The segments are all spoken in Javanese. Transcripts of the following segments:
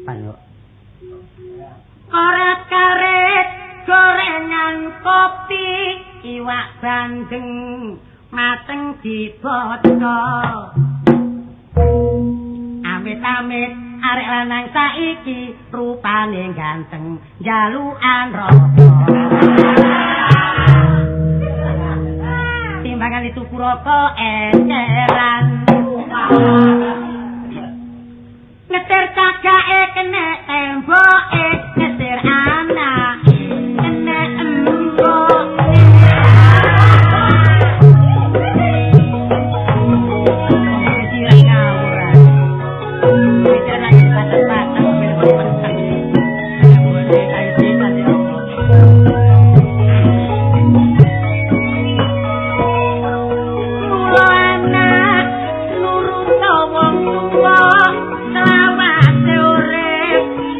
Ayo. Koret-karet gorengan kopi iwak bandeng mateng diboto. Amit-amit arek lanang saiki rupane ganteng jalukan rokok. Timbangan itu rokok eceran. Ngetir cagake kene temboke, ngetir anake kene emboke.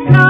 No,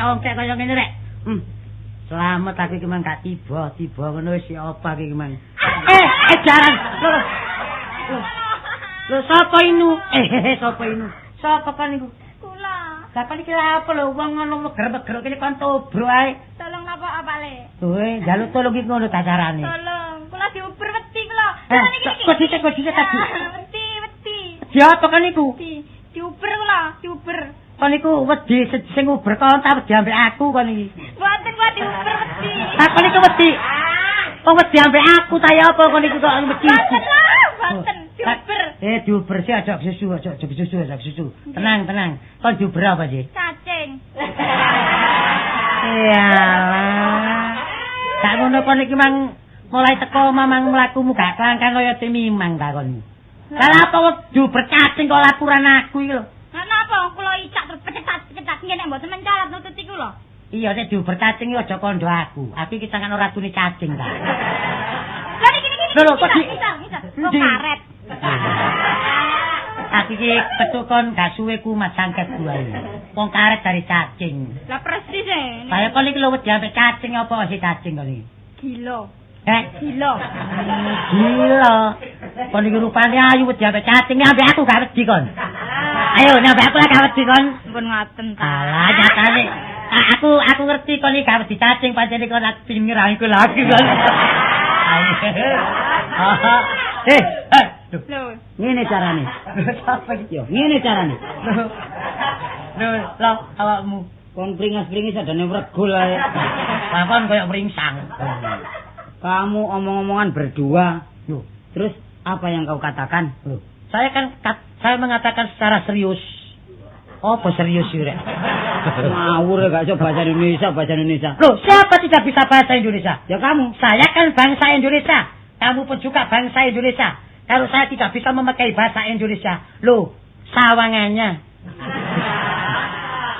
ongkek kaya ngene rek. Selamat aku iki mang gak tiba, tiba ngono wis apa iki mang. Jaran. Lho sapa inu? Sapa inu? Sapa kan iku? Kula. Lah kon iki lha apa lho wong ngono meger-meger kene kon tobro ae. Tolong napa apa le? Kowe njaluk tolong iki ngono ta carane. Tolong, kula diuber wedi kula. Kok dicek tadi. Wedi, wedi. Di apa kan iku? Diuber kula, diuber. Kon iku wedi sing uber kon ta wedi ambek aku kon iki. Mboten kula diuber wedi. Lah kon iku wedi. Wong wedi ambek aku ta ya apa kon iku kok wedi. Mboten lah, mboten diuber. Diuber sih aja susu, aja susu, aja susu. Tenang, tenang. Kon diuber apa sih? Cacing. Iyalah. Gak ngono kon iki mang mulai teko mamang mlakumu gak klangkan kaya timimang ta kon. Lah apa kok diuber cacing kok laporan aku iki lho. Lah napa kula icak terus pecetat-pecetat ngene mboten mencarat nututi kula. Iya nek diuber cacing iki aja kandha aku. Aku iki sangan ora ratune cacing ta. Lah iki iki. Lho kok di kok karet. Aku iki petukon gak suwe ku mas sangket wae. Wong karet dari cacing. Lah persis e. Kaya kon iki lho wedi ambek cacing apa sih cacing kon iki? Gila. Gila. Gila. Kon iki rupane ayu wedi ambek cacing, ambek aku gak wedi kon. Ayo ambek aku lah gak wedi kon. Ampun ngoten ta. Alah nyatane. Aku ngerti kon iki gak wedi cacing pancen kon aku pingin ngerangi lagi kon. Lho, ngene carane. Sapa iki? Yo, ngene carane. Lho, lho awakmu kon pringas-pringis adane wregul ae. Lah kon koyo mringsang. Kamu omong-omongan berdua. Loh, terus apa yang kau katakan? Loh, saya kan saya mengatakan secara serius. Apa serius sih, Rek? Ngawur gak iso bahasa Indonesia, bahasa Indonesia. Loh, siapa tidak bisa bahasa Indonesia? Ya kamu. Saya kan bangsa Indonesia. Kamu pun juga bangsa Indonesia. Kalau saya tidak bisa memakai bahasa Indonesia, loh, sawangannya.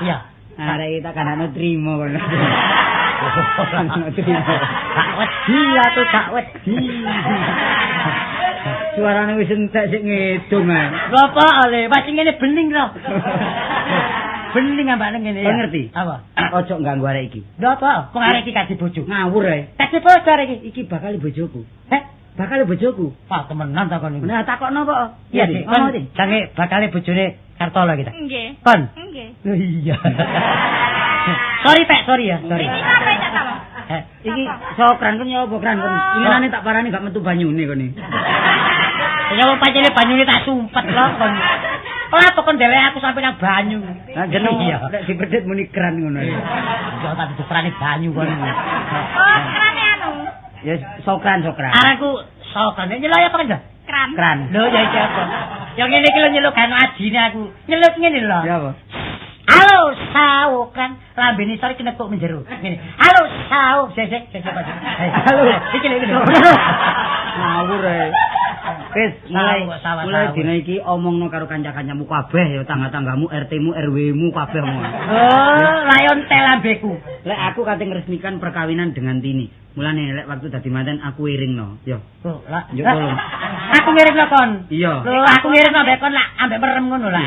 Iya. Arek kita kan ana trimo kono. Ana trimo. Gak wedi atau gak wedi. Suarane wis entek sik ngedung ae. Lho apa ole, masih ngene bening lho. Bening ambane ngene ya. Kau ngerti? Apa? Ojo ganggu arek iki. Lho apa? Wong arek iki kasih bojo. Ngawur ae. Kasih bojo arek iki. Iki bakal bojoku. Heh? Bakal bojoku. Wah, temenan ta kon iki. Nah, takokno kok. Iya, Dik. Kon jange bakale bojone Kartolo kita. Nggih. Kon. Nggih. Lho iya. Sorry, Pak, sorry ya, sorry. Iki apa tak sama? Iki sokran kon nyoba kran kon. Inginane tak parani gak metu banyune kon iki. Ya wong pancene banyune tak sumpet lho kon. Ora apa kon dhewe aku sampe nang banyu. Lah jeneng iya. Nek dipedhit muni kran ngono. Ya tak diperani banyu kon. Oh, krane anu. Ya sokran sokran. Aranku sokran. Nyelok apa kan? Kran. Kran. Lho ya iki apa? Ya ngene iki lho nyeluk kan ajine aku. Nyeluk ngene lho. Ya apa? Halo saukran, lambene sore kena kok menjeru. Ngene. Halo sauk, sik sik sik Pak. Halo, iki lho iki lho. Ngawur ae. Wis mulai dina iki omongno karo kanca-kancamu kabeh ya, tangga-tanggamu, RT-mu, RW-mu kabeh omong. Oh, layon tel lambeku. Lek aku kate ngresmikan perkawinan dengan Tini. Mulane lek waktu dadi manten aku iringno, ya. Lho, lah. Yo tolong. Aku ngiringno kon. Iya. Lho, aku ngiringno ambek kon lak ambek merem ngono lah.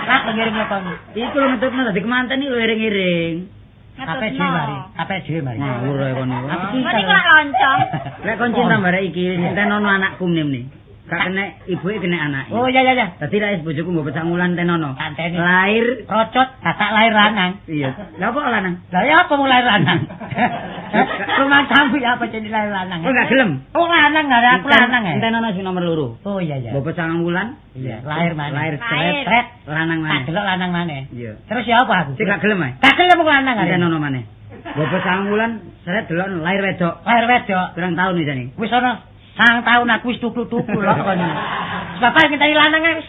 Lah aku ngiringno kon. Iku lho ngetutno dadi kemanten iki lho iring-iring. Kabeh dhewe mari, kabeh dhewe mari. Ngawur ae kon iku. Aku Ngono iku lak loncong. Lek kon cinta barek iki tenono anakku mene. Gak kena ibuke kena anake. Oh iya iya iya. Dadi lek bojoku mbok pecah ngulan tenono. Anteni. Lahir rocot batak lahir lanang. Iya. Lah apa lanang? Lah ya apa mulai lanang? Rumah sambu ya apa jadi lahir lanang? Oh gak gelem. Oh lanang gak aku lanang ya. Entenono sing nomor loro. Oh iya iya. Mbok pecah ngulan. Iya, lahir maneh. Lahir sret, lanang maneh. Tak delok lanang maneh. Iya. Terus ya apa aku? Sing gak gelem ae. Gak gelem aku lanang. Entenono maneh. Mbok pecah ngulan sret delok lahir wedok. Lahir wedok. Pirang taun wis jane? Wis ana 9 tahun aku wis tuku-tuku lho kon. Bapak ngenteni lanang ae wis.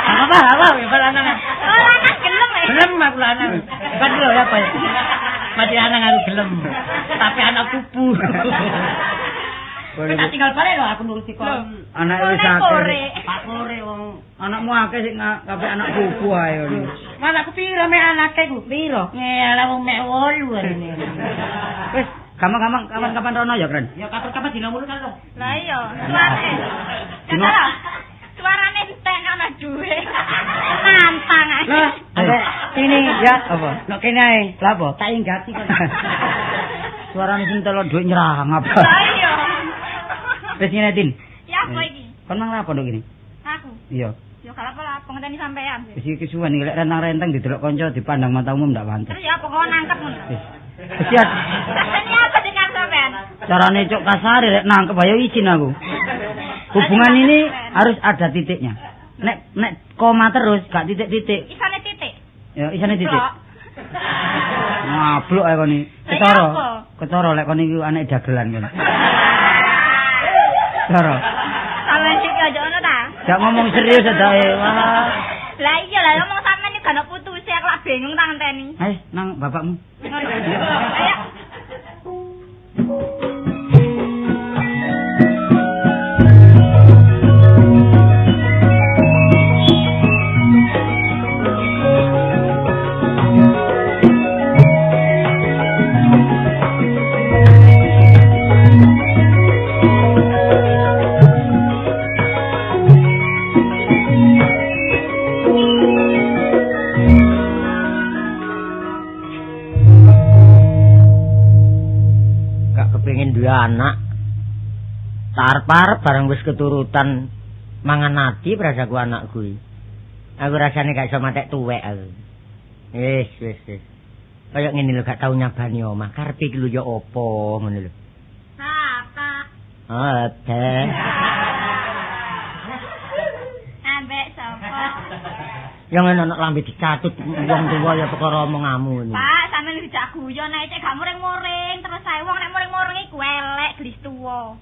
Apa apa ya lanang. Oh lanang gelem ae. Gelem aku lanang. Kan lho ya apa ya. Mati lanang aku gelem. Tapi anak pupu. Tak tinggal balik lho aku nuruti kon. Anake wis akeh. Pak Kore wong anakmu akeh sing kabeh anak pupu ae ngono. Anakku piro mek anake ku? Piro? Ngelah wong mek 8 arene. Wis gampang-gampang kapan-kapan rono ya, Kren? Ya kapan-kapan dina mulu kan lho. Lah iya, suarane. Suarane entek ana duwe. Nantang ae. Lah, ambek ini ngene ya apa? Nek kene ae. Lha apa? Tak inggati kon. Suarane sing telo dhuwit nyerang apa? Lah iya. Wis ngene Tin. Ya apa iki? Kon mang lapo nduk ngene? Aku. Iya. Ya gak apa-apa, ngenteni sampean. Wis iki kesuwen iki lek rentang-rentang didelok kanca dipandang mata umum ndak pantes. Terus ya apa kok nangkep ngono? Wis. Wis ya. Ini apa dengan sampean? Carane cok kasare lek nangkep ayo izin aku. Hubungan ini harus ada titiknya. Nek nek koma terus gak titik-titik. Isane titik. Ya isane titik. Ngablok ae kon iki. Ketara. Ketara lek kon iki anek dagelan kon. Ketara. Sampeyan iki aja ngono ta? Gak ngomong serius adae. Wah. Lah iya lah ngomong sampean iki gak ono putuse aku lak bingung tak ngenteni. Ayo nang bapakmu. Ngono. Ayo. Anak tarpar bareng wis keturutan mangan ati prasaku anak kuwi. Aku rasane gak iso matek tuwek aku. Wis wis wis. Kaya ngene lho gak tau nyabani omah. Karepe iki lho ya apa ngono lho. Apa? Apa? Ambek sapa? Ya ngono nek lambe dicatut wong tuwa ya perkara omonganmu ngene. Pak, sampeyan dijak guyon ae cek gak muring-muring terus ae wong nek muring-muring iku elek gelis tuwa.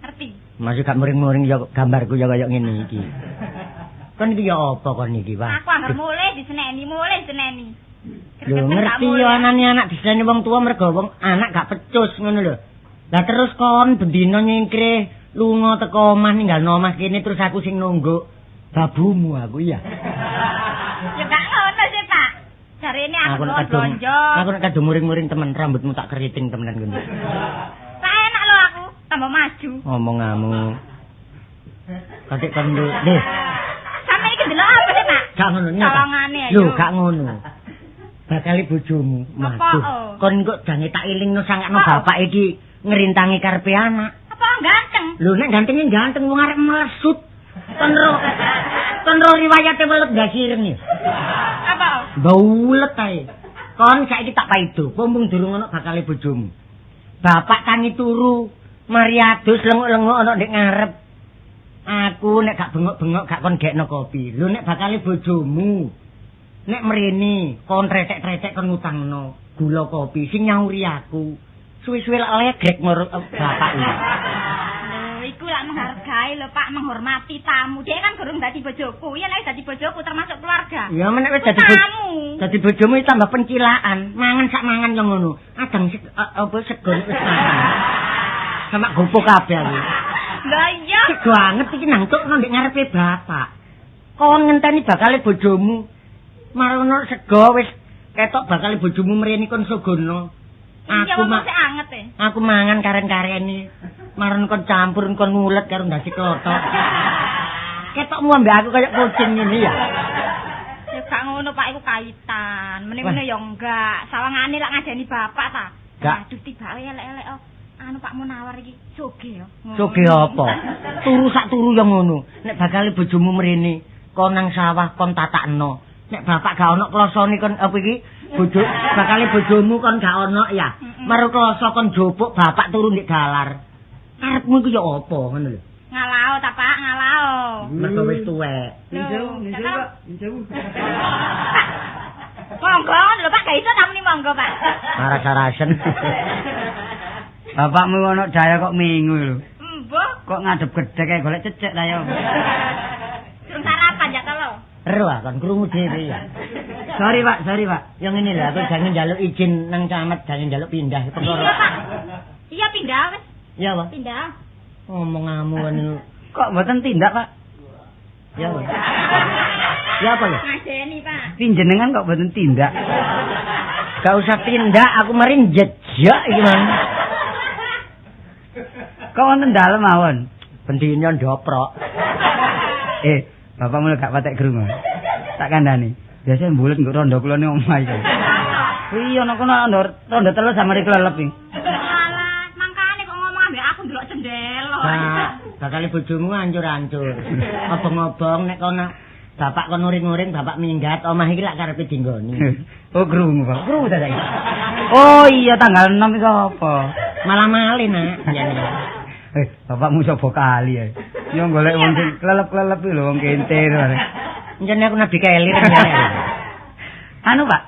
Ngerti? Masih gak muring-muring ya gambarku ya kaya ngene iki. Kon iki ya apa kon iki, Pak? Aku anggar mulih diseneni, mulih diseneni. Lho ngerti ya anane anak diseneni wong tuwa mergo wong anak gak pecus ngono lho. Lah terus kon bendina nyingkrih lunga teko omah ninggalno omah kene terus aku sing nunggu babumu aku ya. Ya gak ngono sih, Pak. Jarene aku blonjo. Aku nek kadung muring-muring temen rambutmu tak keriting temenan ngono. Tak enak lho aku, tambah maju. Omonganmu. Katik kon lho. Lho. Sampe iki ndelok apa sih, Pak? Gak ngono nyata. Tolongane ayo. Lho, gak ngono. Bakal bojomu. Waduh. Kon kok jange tak ilingno sangakno bapak iki ngerintangi karepe anak. Apa ganteng? Lho nek gantenge ganteng wong arep melesut. Kon ro riwayate welut ndak sireng ya. Apa? Baulet ae. Kon saiki tak paido, mumpung durung ana bakale bojomu. Bapak tangi turu, mari adus lenguk-lenguk ana ndek ngarep. Aku nek gak bengok-bengok gak kon gekno kopi. Lho nek bakale bojomu nek mrene kon tretek-tretek kon ngutangno gula kopi sing nyauri aku. Suwe-suwe lak legrek bapak iki. Iku lak menghargai lho Pak, menghormati tamu. Dia kan gurung dadi bojoku. Ya nek dadi bojoku termasuk keluarga. Ya menek wis dadi tamu. Dadi bojomu tambah pencilaan. Mangan sak mangan yo ngono. Adang apa sego wis mangan. Sama gopo kabeh aku. Lah iya. Sego anget iki nangtukno ndek ngarepe bapak. Kon ngenteni bakale bojomu. Marono sego wis ketok bakale bojomu mrene kon sogono. Aku mak anget e. Aku mangan karen-kareni. Maron kon campur kon ngulet karo ndasi klothok. Ketokmu ambek aku kaya kucing ngene ya. Ya gak ngono Pak, iku kaitan. Meneh-meneh ya enggak. Sawangane lak ngajeni bapak ta. Aduh tibake elek-elek oh. Anu Pak Munawar iki soge ya. Soge apa? Turu sak turu ya ngono. Nek bakal bojomu mrene kon nang sawah kon tatakno. Nek bapak gak ono klosone kon apa iki? Bojo bakale bojomu kon gak ono ya. Maru kloso kon jopuk bapak turu ndek dalar. Karepmu iku ya apa ngono lho. Ngalao ta Pak, ngalao. Mergo wis tuwek. Nyuwun, nyuwun Pak, nyuwun. Monggo lho Pak, gak iso namuni monggo Pak. Aras-arasen. Bapakmu ono daya kok minggu lho. Mbah, kok ngadep gedhe kayak golek cecek ta ya. Durung sarapan ya ta lho. Ero ah kon krungu dhewe ya. Sorry Pak, sorry Pak. Yang ngene lho aku jangan njaluk izin nang camat, jangan njaluk pindah perkara. Iya Pak. Iya pindah wis. Iya apa? Pindah. Omonganmu ngene. Kok mboten tindak Pak? Ya apa? Ya apa lho? Ngajeni Pak. Pinjenengan kok mboten tindak? Gak usah tindak, aku mari njejak iki Mang. Kok wonten dalem mawon? Bendina ndoprok. Bapakmu gak patek krungu. Tak kandhani. Biasane mbulet nggo rondo kula ning omah iki. Iya nek kono rondo telu samare klelep iki. Alah, mangkane kok ngomong ambek aku ndelok jendela. Nah, bakal bojomu ancur-ancur. Obong-obong nek kono bapak kon uring-uring, bapak minggat, omah iki lak karepe dinggoni. Oh, krungu, Pak. Krungu ta saiki. Oh iya tanggal 6 iku apa? Malah malih, Nak. Eh, bapakmu sapa kali ya? Yo golek wong sing klelep-klelep iki lho, wong kentir. Njene aku nabi kelir. Anu, Pak,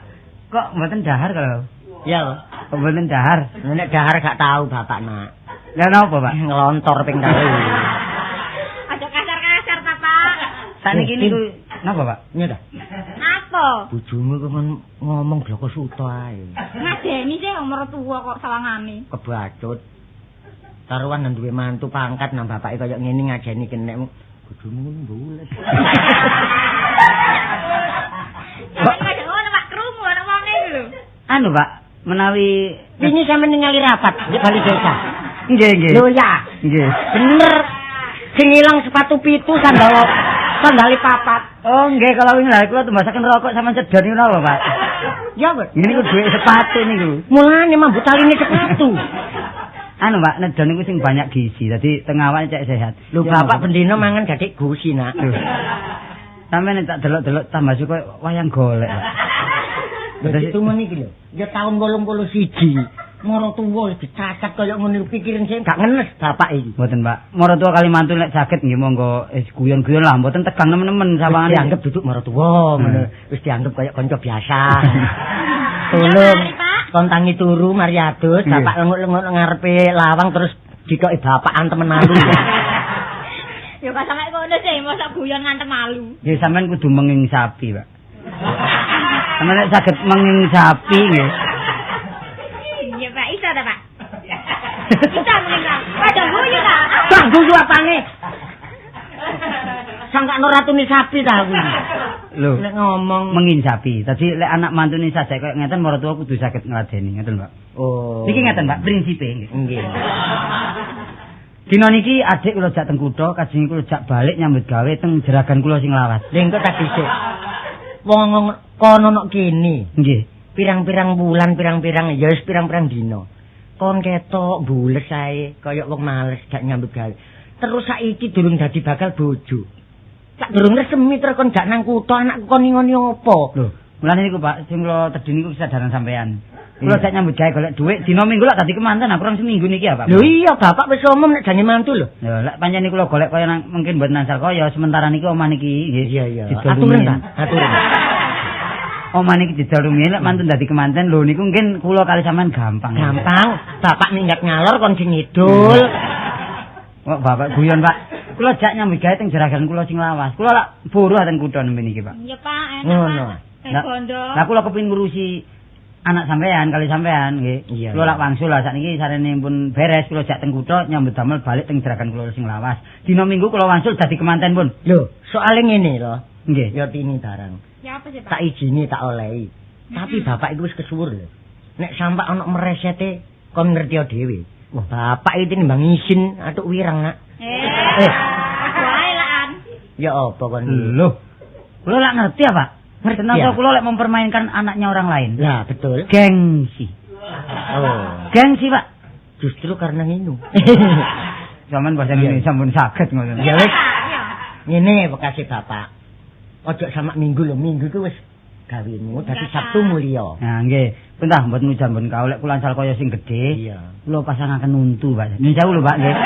kok mboten dahar kalau? Iya, kok mboten dahar? Nek dahar gak tahu bapak, Nak. Lah napa, Pak? Ngelontor ping telu. Aja kasar-kasar ta, Pak. Saniki niku napa, Pak? Iya ta? Napa? Bojomu kok ngomong bloko suto ae. Ngadeni sih wong mertua kok sawangane. Kebacut. Taruhan nang duwe mantu pangkat nang bapake kaya ngene ngajeni kenek. Bojomu ngono mbulet. Sampeyan ngono Pak krungu ana wonge iki lho. Anu, Pak, menawi wingi sampeyan ningali rapat di Bali Desa. Nggih, nggih. Lho ya. Nggih. Bener. Sing ilang sepatu 7 sandal sandale 4. Oh, nggih, kalau wingi lha kula tumbasaken rokok sama cedon niku napa, Pak? Ya, Pak. Ngene niku dhuwit sepatu niku. Mulane mambu taline sepatu. Anu, Pak, nedon niku sing banyak gizi. Dadi teng awake cek sehat. Lho, bapak bendina mangan gadik gusi, Nak. Sampeyan tak delok-delok tambah suka wayang golek. Lho, itu iki lho. Ya taun 81. Moro tuwa wis dicacat kaya ngono pikiran sing gak ngenes bapak iki. Mboten, Pak. Moro tuwa kali mantu nek saged nggih monggo wis guyon-guyon lah, mboten tegang nemen-nemen sawangane. Dianggep duduk moro tuwa ngono. Wis dianggep kaya kanca biasa. Tolong kon tangi turu mari adus, bapak lenguk-lenguk ngarepe lawang terus ditoki bapak antemen malu. Ya gak sampe ngono sih, mosok guyon ngantem malu. Nggih sampean kudu menging sapi, Pak. Sampeyan nek saged menging sapi nggih. Iya, Pak, iso ta, Pak? Iso menging sapi. Padha guyu ta? Bang guyu apane? Sangkakno ratune sapi ta aku. Lho, nek ngomong mengin sapi. Dadi lek anak mantune sajak koyo ngeten maratuwa kudu saged ngladeni, ngeten, Pak. Oh. Niki ngeten, Pak, prinsipe nggih. Nggih. Dina niki adik kula jak teng kutha, kajeng kula jak balik nyambut gawe teng jeragan kula sing lawas. Lha engko tak dhisik. Wong kono nok kene. Nggih. Pirang-pirang wulan, pirang-pirang ya wis pirang-pirang dina. Kon ketok bules ae kaya wong males gak nyambut gawe. Terus saiki durung dadi bakal bojo. Sak durung resmi terus kon gak nang kutha anakku kon ngoni apa? Lho, mulane niku Pak, sing kula tedhi niku kesadaran sampean. Kula jak nyambut gawe golek dhuwit dina Minggu lak dadi kemanten kurang seminggu niki ya, Pak. Lho iya, bapak wis umum nek jane mantu lho. Lho, lek pancen niku kula golek kaya nang mungkin mboten asal kaya sementara niki omah niki nggih. Iya, iya. Aturen ta? Aturen. Omah niki didol rumiyin lek mantun dadi kemanten lho niku mungkin kula kali sampean gampang. Gampang. Bapak minggat ngalor kon sing ngidul. Kok bapak guyon, Pak. Kula jak nyambut gawe teng jeragan kula sing lawas. Kula lak buruh ten kutha nembe niki, Pak. Iya, Pak, enak. Ngono. Lah kula kepengin ngurusi anak sampean kali sampean nggih. Kula lak wangsul lah sakniki sarene pun beres kula jak teng kutha nyambut damel balik teng jeragan kula sing lawas. Dina Minggu kula wangsul dadi kemanten pun. Lho, soale ngene lho. Nggih. Ya tini barang. Ya apa sih, Pak? Tak izini tak olehi. Tapi bapak iku wis kesuwur lho. Nek sampak ana meresete kon ngerti dhewe. Wah, bapak iki nimbang isin atuk wireng, Nak. Eh. Wae laan. Ya apa kon? Lho. Kula lak ngerti ya, Pak. Ngerti ya? Kula lek mempermainkan anaknya orang lain. Lah, betul. Gengsi. Oh. Gengsi, Pak. Justru karena nginu. Zaman bahasa Indonesia sampun saged ngono. Ya wis. Ngene bekase bapak. Ojo sama Minggu lho, Minggu ku wis gawemu dadi Sabtu mulya. Nah, nggih. Pun tah mboten ujan mboten kaulek kula asal kaya sing gedhe. Iya. Kula pasangaken untu, Pak. Nyun sewu lho, Pak nggih.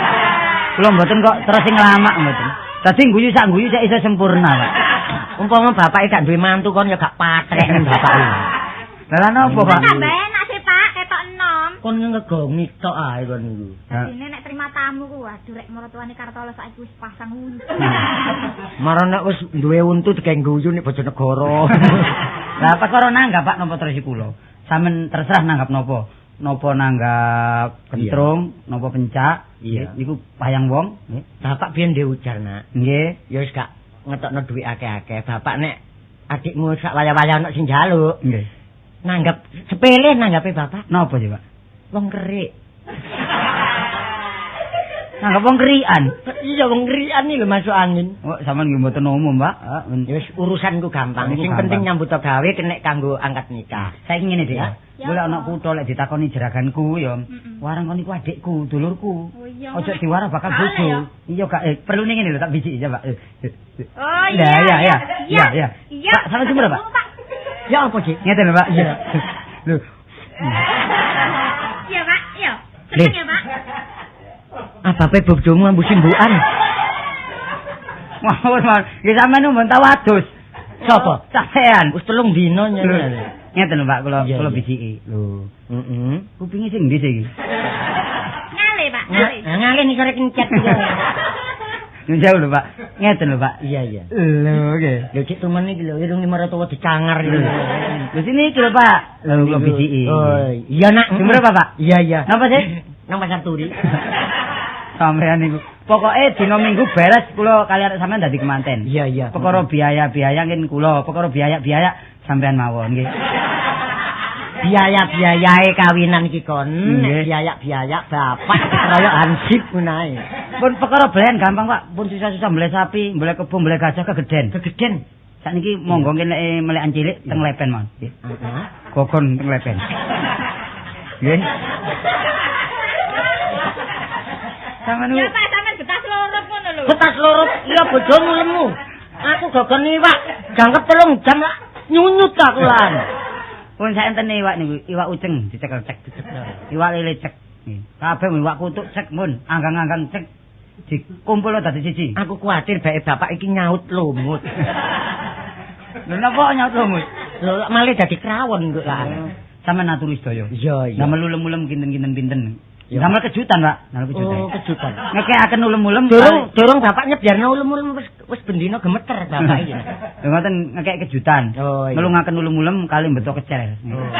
Kula mboten kok terus sing nglamak mboten. Dadi guyu sak guyu sak iso sempurna, Pak. Umpama bapake gak duwe mantu kon ya gak patrek nang bapake. Lah napa, Pak? Tambah enak sih, Pak, ketok enom. Kon ngegongi tok ae kon niku. Dene nek terima tamu ku waduh rek maratuane Kartolo saiki wis pasang untu. Marang nek wis duwe untu digawe guyu nek Bojonegoro. Lah perkara nanggap Pak napa terus kula. Sampeyan terserah nanggap napa. Napa nanggap kentrung, napa pencak, niku payang wong, nggih. Bapak biyen ndek ujar, Nak. Nggih. Ya wis gak ngetokno dhuwit akeh-akeh. Bapak nek adikmu sak wayah-wayah ana sing njaluk, nggih. Nanggap sepele nanggape bapak. Napa sih, Pak? Wong kerik. Nganggep wong kerian. Iya wong kerian iki lho masuk angin. Oh, sampean nggih mboten umum, Pak. Ya wis urusanku gampang. Sing penting nyambut gawe kenek kanggo angkat nikah. Saiki ngene, Dik. Golek ana kutha lek ditakoni jeraganku ya. Warang kon iku adikku, dulurku. Ojo diwarah bakal bojo. Iya gak perlune ngene lho tak bijiki ya, Pak. Oh iya. Iya iya iya. Pak, sampean sumber, Pak. Ya apa, Dik? Ngeten lho, Pak. Iya. Lho. Iya, Pak. Iya. Seneng ya, Pak. Abape bojomu ambu simbukan. Wah, wah, nggih sampean mbon tau adus. Sapa? Sampean. Wis 3 dina nyene. Ngeten lho, Pak, kula bijiki. Lho. Heeh. Kupinge sing ndi sih iki? Ngale, Pak, ngale. Ngale nisore kencet. Nyun jauh lho, Pak. Ngeten lho, Pak. Iya, iya. Lho, nggih. Lho, cek tumen iki lho, irunge maratuwa dicangar iki. Lho sini iki lho, Pak. Lho kula bijiki. Oh, iya, Nak. Sumber apa, Pak? Iya, iya. Napa sih? Nang Pasar Turi. Sampean niku. Pokoke dina Minggu beres kula kali arek sampean dadi kemanten. Iya, iya. Perkara biaya-biaya nggih kula, perkara biaya-biaya sampean mawon nggih. Biaya-biayae kawinan iki kon, nek biaya-biaya bapak dikeroyok hansip ngono ae. Pun perkara belen gampang, Pak. Pun susah-susah mbeleh sapi, mbeleh kebo, mbeleh gajah kegeden. Kegeden. Sakniki monggo kene melekan cilik teng lepen mawon. Nggih. Heeh. Gogon teng lepen. Nggih. Sampeyan ya Pak, sampean betas loro ngono lho. Betas loro, iya bojomu lemu. Aku gogon iwak, jangkep 3 jam lak nyunyut aku lan. Pun saenten iwak niku, iwak uceng dicekel cek. Iwak lele cek. Kabeh iwak kutuk cek mun, anggang-anggang cek. Dikumpul dadi siji. Aku kuwatir bae bapak iki nyaut lumut. Lho napa nyaut lumut? Lho malah dadi krawon kok lah. Sampeyan aturi sedaya. Iya, iya. Damel ulem-ulem kinten-kinten pinten. Damel kejutan, Pak. Damel kejutan. Oh, kejutan. Ngekekaken ulem-ulem. Durung bapak nyebiarno ulem-ulem wis bendina gemeter bapak iki. Lho ngoten ngekek kejutan. Oh, iya. Ngelungaken ulem-ulem kali mbeto kecer. Oh.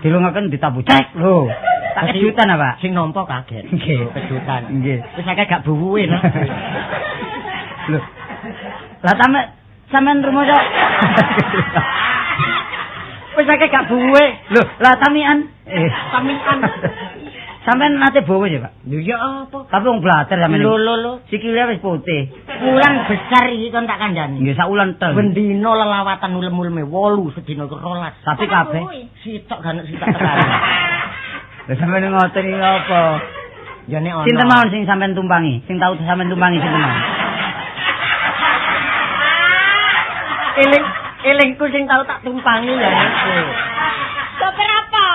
Dilungaken ditabuh cek lho. Tak kejutan, Pak. Sing nampa kaget. Nggih, kejutan. Nggih. Wis akeh gak buwuhe no. Lho. Lah sampean rumoso. Wis akeh gak buwuhe. Lho, lah tamian. Tamian. Sampeyan nate bowo ya, Pak? Lho ya apa? Tapi wong blater sampeyan. Lho lho lho. Sikile wis putih. Wulan besar iki kon tak kandhani. Nggih sak wulan tel. Bendina lelawatan ulem-uleme 8 sedina 12. Tapi kabeh sitok gak sitok tekan. Lha sampeyan ngoten iki apa? Ya nek ana. Sinten mawon sing sampeyan tumpangi? Sing tau sampeyan tumpangi sinten mawon? Eling elingku sing tau tak tumpangi ya iku. Sopir apa?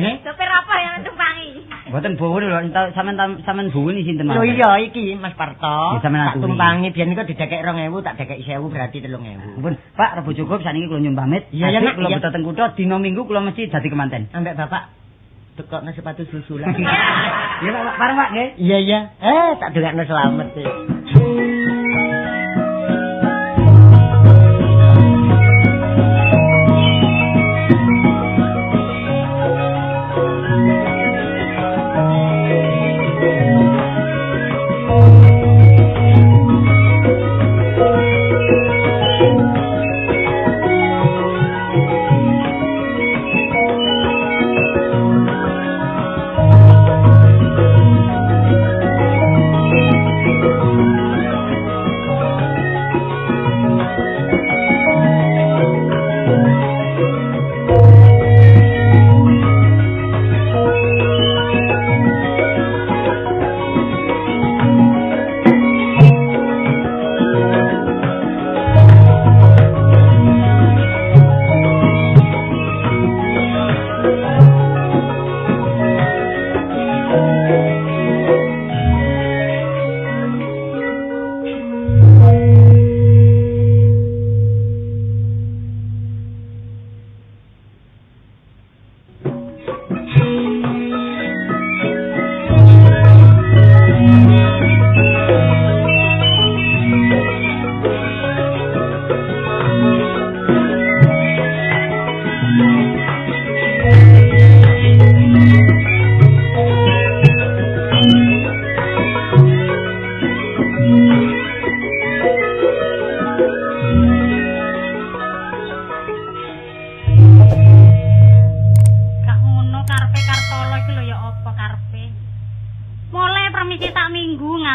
Eh? Sopir apa yang tumpangi? Mboten bowo lho, sampean bowo ni sinten mawon? Lho iya iki Mas Parto. Tak tumpangi biyen iku didekek 2000, tak dekek 1000 berarti 3000. Ampun, Pak, rebo cukup sakniki kula nyuwun pamit. Iya ya, kula beto teng kutha dina Minggu kula mesti dadi kemanten. Ambek bapak tekokno sepatu susulan. Iya Pak, bareng Pak nggih. Iya iya. Tak dongakno slamet.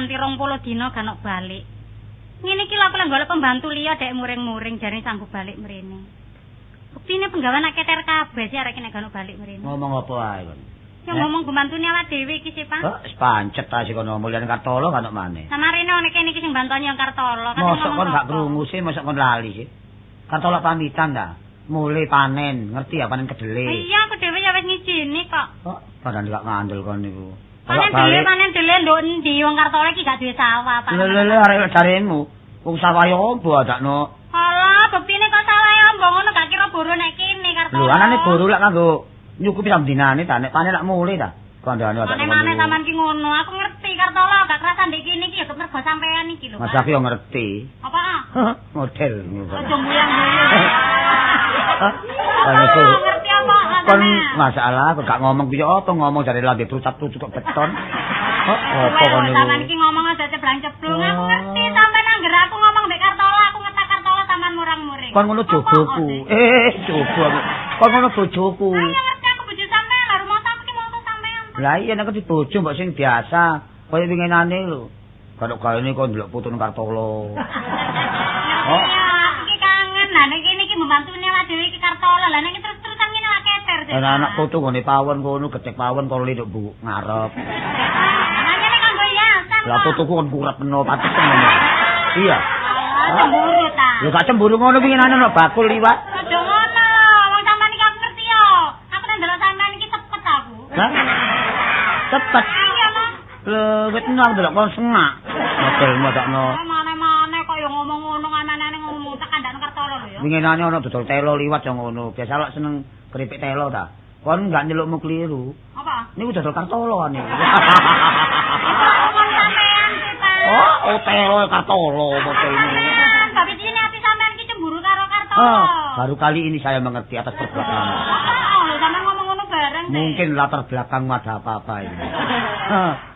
nganti 20 dina gak nok balik. Ngene iki lho aku lek golek pembantu liya dek muring-muring jare sanggup balik mrene. Buktine penggawean akeh keter kabeh sih arek nek gak nok balik mrene. Ngomong apa ae kon? Ya ngomong pembantune awak dhewe iki sih, Pak. Kok wis pancet ta sik kono mulyane Kartolo gak nok maneh. Samarene nek kene iki sing bantoni yang Kartolo kan. Mosok kon gak krungu sih, mosok kon lali sih. Kartolo pamitan ta. Mulai panen, ngerti ya panen kedele. Iya, aku dhewe ya wis ngijini kok. Kok padahal gak ngandel kon niku. Panen dele nduk endi wong Kartolo iki gak duwe sawah, Pak. Lho lho lho arek jaremu. Wong sawah yo opo adakno. Alah, buktine kok sawah yo ombo ngono gak kira boro nek kene Kartolo. Lho anane boro lak kanggo nyukupi sak dinane ta, nek panen lak mulih ta. Kandhane adakno. Mane-mane sampean ki ngono, aku ngerti Kartolo gak kerasa ndek kene iki ya mergo sampean iki lho. Mas aku yo ngerti. Apa? Model ngono. Aja muyang-muyang. Ngerti apa? Kon masalah aku gak ngomong piye apa ngomong jare lambe prucat-prucut kok beton. Kok apa kon niku? Sampean iki ngomong aja ceblang-ceblung. Aku ngerti sampean anggere aku ngomong mbek Kartolo, aku ngetak Kartolo sampean murang-muring. Kon ngono jogoku. Jogo aku. Kon ngono bojoku. Lah iya ngerti aku bojo sampean, lha rumah aku ki mongso sampean. Lah iya nek di bojo mbok sing biasa, koyo winginane lho. Kalau gaene kon ndelok putune Kartolo. Oh. Aku ki kangen. Lah nek kene iki mbantune awak dhewe iki Kartolo. Lah nek terus-terusan ngene awak keter. Lah anak putu nggone pawon kono gecek pawon kono linduk bu ngarep. Anane nek kanggo yasan. Lah putuku kon kurepno pates ngono. Iya. Cemburu ta. Lho gak cemburu ngono winginane ana bakul liwat. Aja ngono. Wong sampean iki aku ngerti yo. Aku nek ndelok sampean iki cepet aku. Hah? Cepet. Iya lho. Lho wit nang ndelok kon sengak. Modelmu adakno. Mane-mane kok yo ngomong ngono anane ngomong tak kandhane Kartolo lho ya. Winginane ana dodol telo liwat yo ngono. Biasa lak seneng keripik telo ta. Kon gak nyelukmu keliru. Apa? Niku dodol Kartolo ane. Kon sampean sih, Pak. Oh, telo Kartolo modelmu. Tapi ini ati sampean iki cemburu karo Kartolo. Oh, baru kali ini saya mengerti atas perbuatan. Oh, lho sampean ngomong ngono bareng sih. Mungkin latar belakangmu ada apa-apa ini.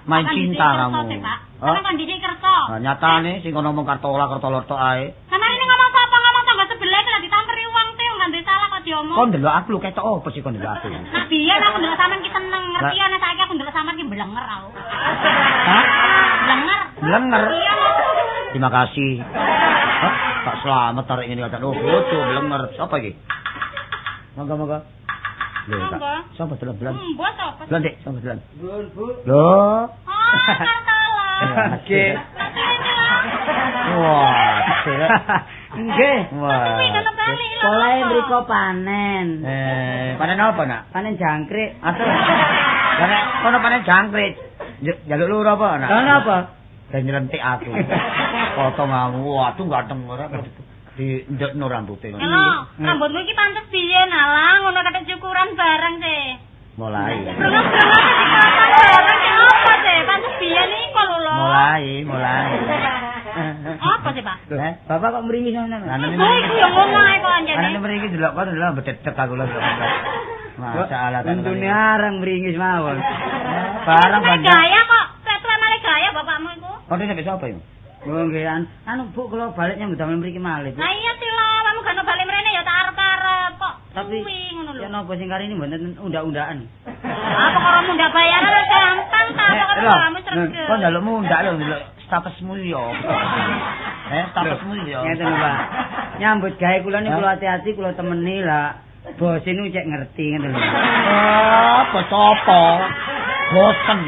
Main cinta kamu. Sampeyan kondisi kersa. Nah, nyatane sing kono ngomong Kartola Kartolo tok ae. Sampeyan ini ngomong sapa ngomong tangga sebelah iki lha ditamperi uang teh wong gak duwe salah kok diomong. Kon ndelok aku lho ketok opo sih kon ndelok aku? Nah biyen aku ndelok sampean ki seneng, ngerti ana saiki aku ndelok sampean ki blenger aku. Hah? Blenger. Blenger. Iya. Terima kasih. Hah? Tak selamat tarik ngene kata oh bojo blenger. Sapa iki? Monggo-monggo. Lho, sapa delok belan? Mbok sapa? Belan, Dik, sapa belan? Bun, Bu. Lho. Oh, Kartolo. Oke. Wah, nggih. Wah. Polahe mriko panen. Panen apa, Nak? Panen jangkrik. Aduh. Lah nek kono panen jangkrik, njaluk loro apa, Nak? Lha napa? Ben nyelentik aku. Potong aku. Waduh ganteng ora di ndekno rambute ngono. Lho, rambutmu iki pantes biyen alah ngono kate cukuran bareng sih. Mulai. Brengos-brengos dikrosan bareng sih apa sih? Pantes biyen iku lho. Mulai. Apa sih, Pak? Heh, Bapak kok mringi sampean? Iku yo ngono ae kok anjene. Anane mriki delok kon lho bededek aku lho. Masalah untune arang mringis mawon. Barang gaya kok. Tuwa malah gaya bapakmu iku. Kon sampe sapa iku? Oh nggih, anu Bu kula balik nyambut damel mriki malih. Lah iya sih lho, kamu gak balik mrene ya tak arep-arep kok. Tapi ngono lho. Ya napa sing kari ini mboten undak-undakan. Apa karo mundak bayaran wis gampang ta, apa karo kamu sregep. Kok njaluk mundak lho ndelok statusmu yo. Statusmu yo. Ngeten lho, Pak. Nyambut gawe kula niku kula hati-hati kula temeni lah. Bos niku cek ngerti ngeten lho. Oh, bos apa? Bosen.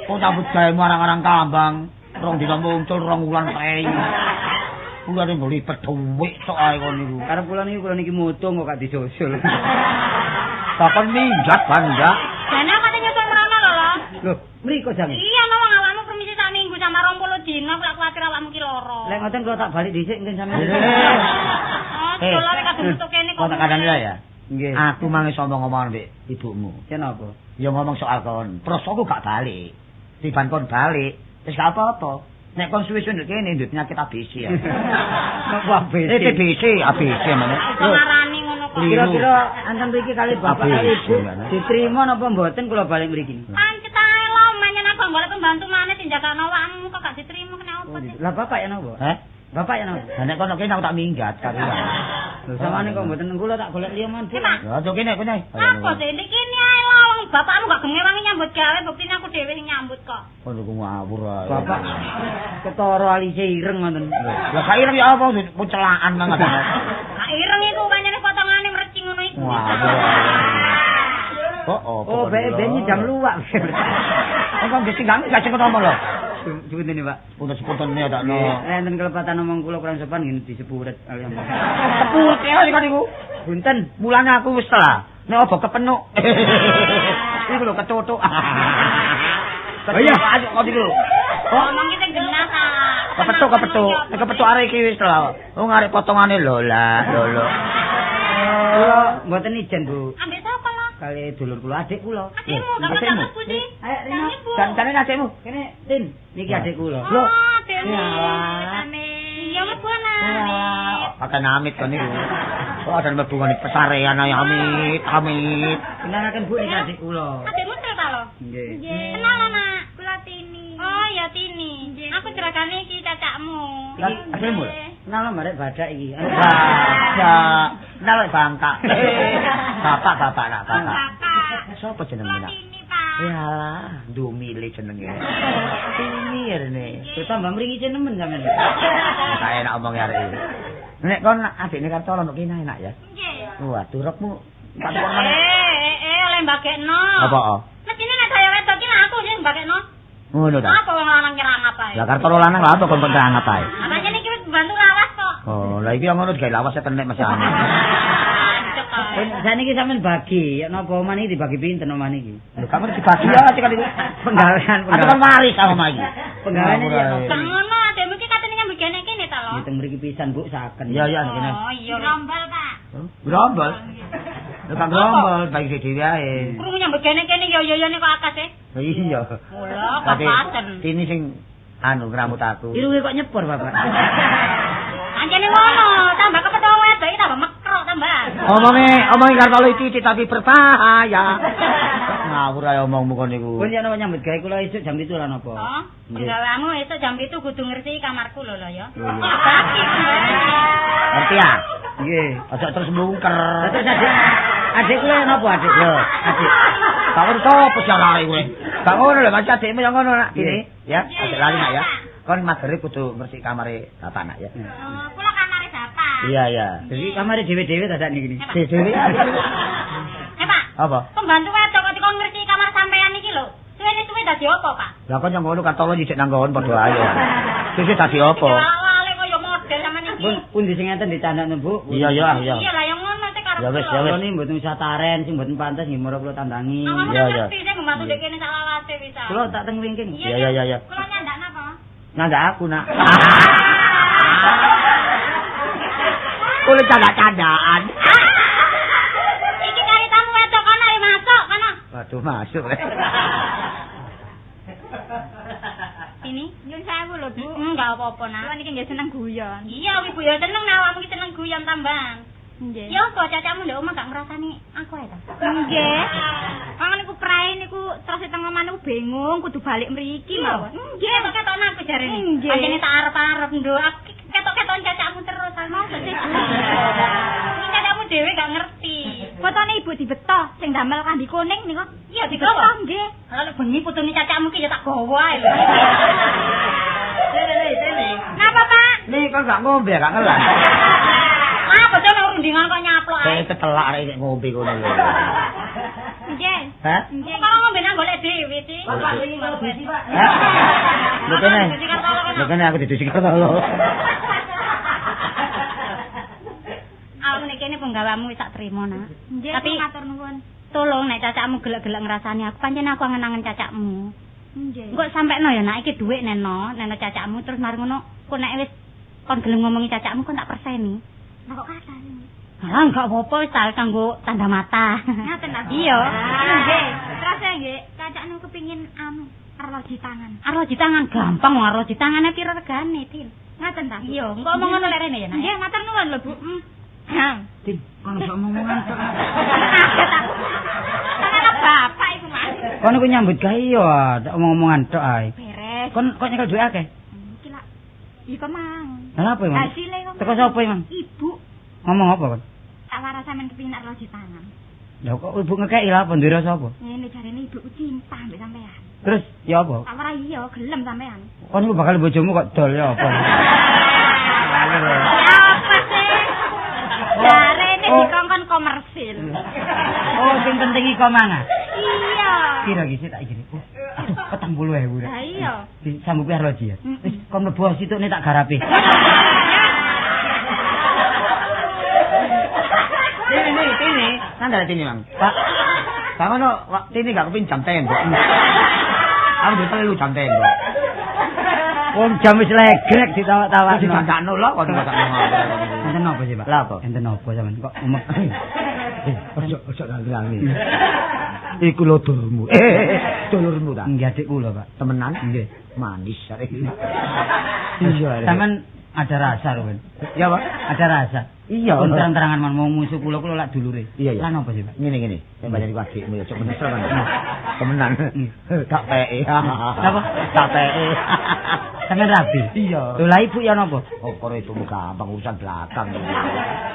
Kok nyambut gawe arang-arang kambang. Rong dina muncul rong wulan prei. Kula ning lipet dhuwit tok ae kon niku. Karep kula niku kula niki mutung kok gak disusul. Takon minggat bangga. Jane aku kate nyusul mrono lho lho. Lho, mriko jane. Iya lho wong awakmu permisi sak minggu sama 20 dina aku lak kuwatir awakmu ki lara. Lek ngoten kula tak balik dhisik mungkin sampeyan. Oh, kula lek kadung metu kene kok. Kok tak kandhani ya? Nggih. Aku mang iso ngomong mbek ibumu. Kenapa? Ya ngomong soal kon. Prosoku gak balik. Tiban kon balik. Wis gak apa-apa. Nek kon suwe-suwe ndek kene ndek penyakit ABC ya. Napa ABC? TBC, ABC mana? Kok ngarani ngono kok. Kira-kira anten mriki kali bapak kali ibu diterima napa mboten kula balik mriki? Pancet ae lho, menyen aku golek pembantu maneh tinjakane awakmu kok gak diterima kena apa sih? Lah bapak ya napa? Heh? Bapak ya napa? Lah nek kono kene aku tak minggat karo. Lho samane kok mboten kula tak golek liya man. Lah kene kene. Apa sih nek kene ae lho wong Bapakmu gak ngewangi nyambut gawe, buktine aku dhewe sing nyambut kok. Kon iku ngawur ae. Bapak ketara alise ireng ngoten. Lah gak ireng ya apa pucelaan nang ngono. Gak ireng iku pancene potongane mrecing ngono iku. Oh, oh, ben nyidam luwak. Kok nggih sing gak sing ketemu lho. Sepunten Pak. Punten sepuntene ya takno. Enten kelepatan omong kula kurang sopan nggih disepuret kaliyan. Sepuret ya kan niku. Punten, mulane aku wis telah. Nek opo kepenuk. Iku lho ketutuk. Oh iya, kok iku lho. Omong ki sing genah ta. Kepetuk kepetuk. Nek kepetuk arek iki wis telah. Wong arek potongane lho lah, lho lho. Kula mboten ijen, Bu. Ambek sapa lho? Kali dulur kula, adik kula. Adikmu, gak pundi? Ayo, Rina. Kancane adikmu. Kene, Tin. Niki adik kula. Lho. Iya mlebu ana. Pakai amit kon niku. Kok ada mlebu ngene pesarean ae amit, amit. Kenalaken Bu niki adik kula. Adikmu tel ta lho? Nggih. Kenal ana. Kula Tini. Oh ya Tini. Aku jeragane iki cacakmu. Iki adikmu. Kenal marek badak iki. Badak. Kenal bangka. Bapak-bapak nak bapak. Bapak. Sopo jenenge nak? Tini, Pak. Yalah, ndumile jenenge. Tini rene. Tambah mringi nemen sampean. Tak enak omong arek iki. Nek kon adikne Kartolo nek kene enak ya. Nggih. Waduh, rokmu tak tukon meneh. Oleh mbagekno. Apa? Mestine nek daya wedok ki aku sing mbagekno. Ngono ta. Apa wong lanang nyerang apa ae? Lah Kartolo lanang lha apa kon nyerang apa ae? Pancen iki wis bantu lawas kok. Oh, lah iki ngono digawe lawas tenek Mas Ane. Saniki sampean bagi, ya napa omah niki dibagi pinten omah niki? Lho kamu dibagi ya cek niku. Penggawean, penggawean. Aku waris sama omah iki. Penggawean iki. Kang ngono adekmu iki katene nyambut gawe kene ta lho. Nggih teng mriki pisan Bu saken. Iya iya kene. Oh iya rombol Pak. Grombol. Lho kang grombol bagi dhewe ae. Krungu nyambut gawe kene yo yo yo kok akas e. Iya. Mula kapaten. Tini sing anu ngramut aku. Irunge kok nyepur Bapak. Anjene ngono, tambah kepethuk wedok iki tambah mekrok tambah. Omonge Kartolo iki tapi berbahaya. Ngawur ae omongmu kon niku. Pun yen nyambut gawe kula esuk jam 7 lan apa? Oh, penggaweanmu esuk jam 7 kudu ngresiki kamarku lho lho ya. Bagi ngerti ya? Nggih. Aja terus mlungker. Terus adik kula napa adik? Lho, adik. Gak ngerti apa carane kowe. Gak ngono lho, Mas adikmu yang ngono nak. Ini ya, adik lali nak ya. Kon magere kudu ngresiki kamare bapak nak ya. Oh, kula kamare bapak. Iya, iya. Jadi kamare dhewe-dhewe ta sak niki. Dhewe-dhewe. Pak. Apa? Pembantu wedok kok dikon ngresiki kamar sampean iki lho. Suwe-suwe dadi apa, Pak? Lah kon yang ngono Kartolo nyicik nang nggon padha ae. Suwe dadi apa? Awale kaya model sampean iki. Pun pundi sing ngenten ditandakno, Bu? Iya, iya, iya. Iya lah yang ngono sing karep. Ya wis, ya wis. Kula niki mboten usah taren sing mboten pantes nggih moro kula tandangi. Iya, iya. Ngerti sing mbantu ndek kene sak lawase bisa. Kula tak teng wingking. Iya, iya, iya, iya. Kula nyandak napa? Nyandak aku, nak. Kula candak-candaan. Iki kari tamu wedok kono ayo masuk kono. Waduh, masuk. Ini nyun sewu lho, Bu. Enggak apa-apa, nak. Kula niki nggih seneng guyon. Iya, ibu ya seneng nak awakmu iki seneng guyon tambahan. Nggih. Ya apa cacakmu ndek omah gak ngrasani aku ae ta? Nggih. Wong niku prae niku terus teng omah niku bingung kudu balik mriki mawon. Nggih, kok ketokno aku jarene. Pancene tak arep-arep nduk. Aku ketok-ketokan cacakmu terus sama sih. Iki cacakmu dhewe gak ngerti. Fotone ibu dibeto sing damel kambi kuning niku. Iya dibeto nggih. Kalau bengi putune cacakmu ki ya tak gawa ae. Tene, tene. Napa, Pak? Nih kok gak ngombe gak ngelah. Ah, bocah nang rundingan kok nyaplok ae. Kayak ketelak arek ngombe kono lho. Nggih. Hah? Nggih. Kok ngombe nang golek dhewe sih. Bapak wingi kalau besi, Pak. Lho kene. Lho kene aku didusi Kartolo. Aku nek kene penggawamu wis tak trimo, Nak. Nggih, tapi matur nuwun. Tolong nek cacakmu gelek-gelek ngrasani aku, pancen aku angen-angen cacakmu. Nggih. Engko sampekno ya nak iki dhuwit neno, neno cacakmu terus mari ngono, kok nek wis kon gelem ngomongi cacakmu kon tak perseni. Lah kok kathah. Lah enggak apa-apa wis tak kanggo tanda mata. Ngaten ta? Iya. Nggih. Terus nggih, cacakmu kepingin anu arloji tangan. Arloji tangan gampang wong arloji tangane piro regane, Tin? Ngaten ta? Iya, engko omong ngono lek rene ya, Nak. Nggih, matur nuwun lho, Bu. Tin, kono gak omongan tok. Kaget aku. Tangan bapak iku, Mas. Kono ku nyambut gawe ya, tak omong-omongan tok ae. Beres. Kon kok nyekel dhuwit akeh? Iki lak. Iku mang. Lha apa emang? Hasile kok. Teko sapa emang? Ibu. Ngomong apa kon? Tak waras sampean kepingin arloji tangan. Lah kok ibu ngekeki lha apa duwe rasa apa? Ngene jarene ibuku cinta mbek sampean. Terus ya apa? Ora iya, gelem sampean. Kon iku bakal bojomu kok dol ya apa? Ya apa sih? Jarene dikongkon komersil. Oh, sing penting iku mangan. Iya. Piro iki sik tak iki? Oh, aduh, 40.000 rek. Lah iya. Disanggupi arloji ya. Wis kon mlebu situkne tak garape. Tini, nang tini, Mang. Pak. Bang ono tini gak kepin jam tembok. Aku duwe 3 jam tembok. Wong jam wis legrek ditawak-tawakno. Didandakno lho kon kok. Enten apa sih, Pak? Lah apa? Enten apa sampean kok umek? Ojo nangis. Iku lho dulurmu. Dulurmu ta? Nggih adik kula, Pak. Temenan? Nggih. Manis arek. Iya, sampean ada rasa, Ruben. Ya, Pak. Ada rasa. Iya, pun terang-terangan man mau musuh kula kula lak dulure. Iya, iya. Lan apa sih, Pak? Ngene. Nek bayar iku adikmu ya cok menesel kan. Temenan. Gak peke. Napa? Gak peke. Sampeyan rabi? Iya. Lho lah ibu ya napa? Oh, karo ibumu gampang urusan belakang.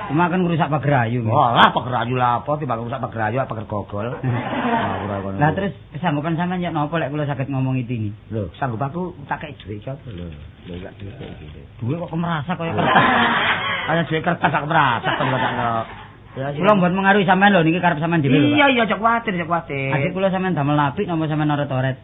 Cuma kan ngrusak pagerayu. Wah, lah pagerayu lah apa timbang ngrusak pagerayu pager gogol. Lah terus kesanggupan sampean ya napa lek kula saged ngomong tini? Lho, sanggup aku tak kei dhuwit iki apa lho. Lho, gak dhuwit iki. Dhuwit kok kemerasa kaya kertas. Kaya dhuwit kertas sak kemerasa kok takno. Kula mboten mengaruhi sampean lho niki karep sampean dhewe lho. Iya iya, cok kuwatir, cok kuwatir. Adik kula sampean damel apik napa sampean oret-oret?